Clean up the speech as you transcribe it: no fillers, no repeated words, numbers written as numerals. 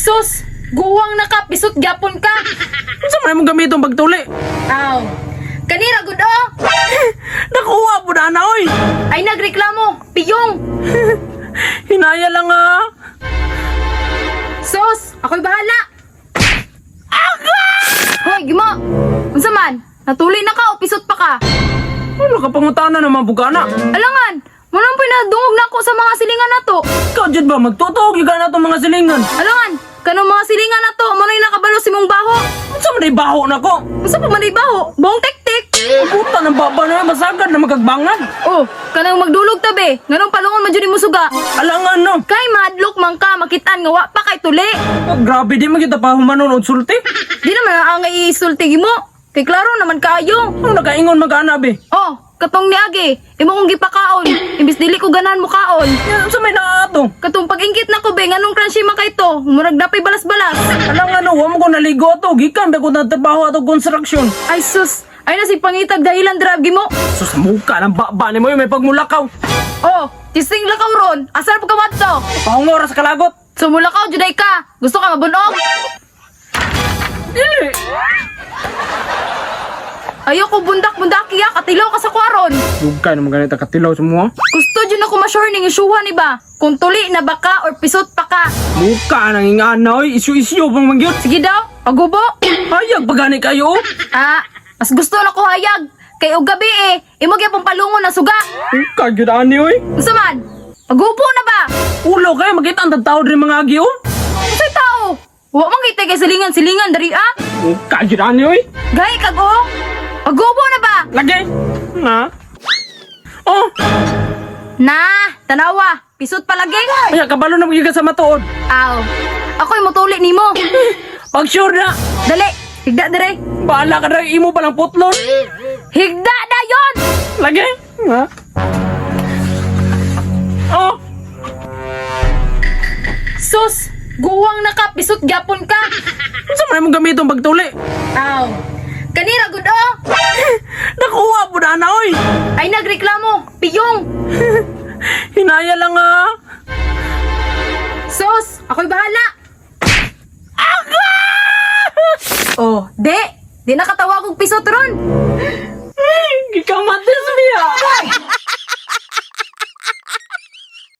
Sus, guwang na ka, pisot gyapon ka. Unsa man imong gamiton pagtuli? Aw. Kanira gud oh. Nakuha po na ana oy. Ay nagreklamo, piyong. Hinaya lang ah. Sus, ako'y bahala. Hoy, gimo. Unsa man? Natuli na ka o pisot pa ka? Ano ka pangutana naman bugana? Alangan, mo nang pinadungog na ako sa mga silingan na to. Ikaw jud ba magtutuog yung na itong mga silingan? Alangan, kanong mga silingan na to, mo na'y nakabalo si mong baho. Unsa man ay baho na ko? Unsa pa man ay baho? Buong tektik. Puta ng baba na masagad na magagbangan. Oh, kanang magdulog tabi. Nganong palungon man jud nimo suga. Alangan no. Kay mahadlok man ka makitaan nga wa pa kay tuli. Oh, grabe di man kita pa humanon og sulti. Di naman ang iisulti mo. Kay klaro naman kaayo. Ano nakaingon mag-ana be? Oh, katong niagi, imo kong gipakaon. Imbis dili ko ganahan mo kaon. Yan, unsa may naato? Katong pag-ingkit na ko be, nganong crunchy man kay to? Murag dapay balas-balas. Alangan no, wa mo ko naligo ato. Gikan ba ko trabaho ato construction. Ay sus, ay na si pangitag dahilan drag mo. Sus, muka ng baba ni mo yung may pagmulakaw. Oh, tising lakaw ron. Asar pa ka wadto? Pahungaw ra sa kalagot. Sumulakaw juday ka. Gusto ka mabunog? Dili. Ayoko bundak-bundaki ya, katilaw ka sa kwaron. Dugay naman ganito katilaw sa mua. Gusto dyan ako ma-sure ning isyuhan ni ba? Kung tuli na ba ka or pisot pa ka. Muka nang ingana oy, isyu-isyu pang mangyot. Sige daw, pagubo. Hayag pagani kayo. Oh. Ah, mas gusto na ko hayag. Kay og gabi eh, imo gyapon palungon na suga. Muka gyud ani oy. Unsa man? Pagubo na ba? Ulo kayo makita ang tao diri mga agi oh. Unsay tao? Wa man kay kay silingan-silingan dari ah. Muka gyud ani oy. Gahi kag oh. Pagubo na ba? Lagi. Na. Oh, Na, tanawa, pisot palagi. ay kabalo na magyud ka sa matuod. Aw. Ako'y mutuli nimo. Pag sure na, Dali, higda dire. bahala ka na imo palang putlon. Higda na yon. Lagi. Na. Oh, Sus, guwang na ka, pisot gyapon ka. unsa man imong gamiton pagtuli? Aw. Kanira gud oh. Nakuha po na ana oy. Ay nagreklamo, piyong. Hinaya lang ah. Sus, ako'y bahala. Oh, di. Di nakatawag og pisot ron.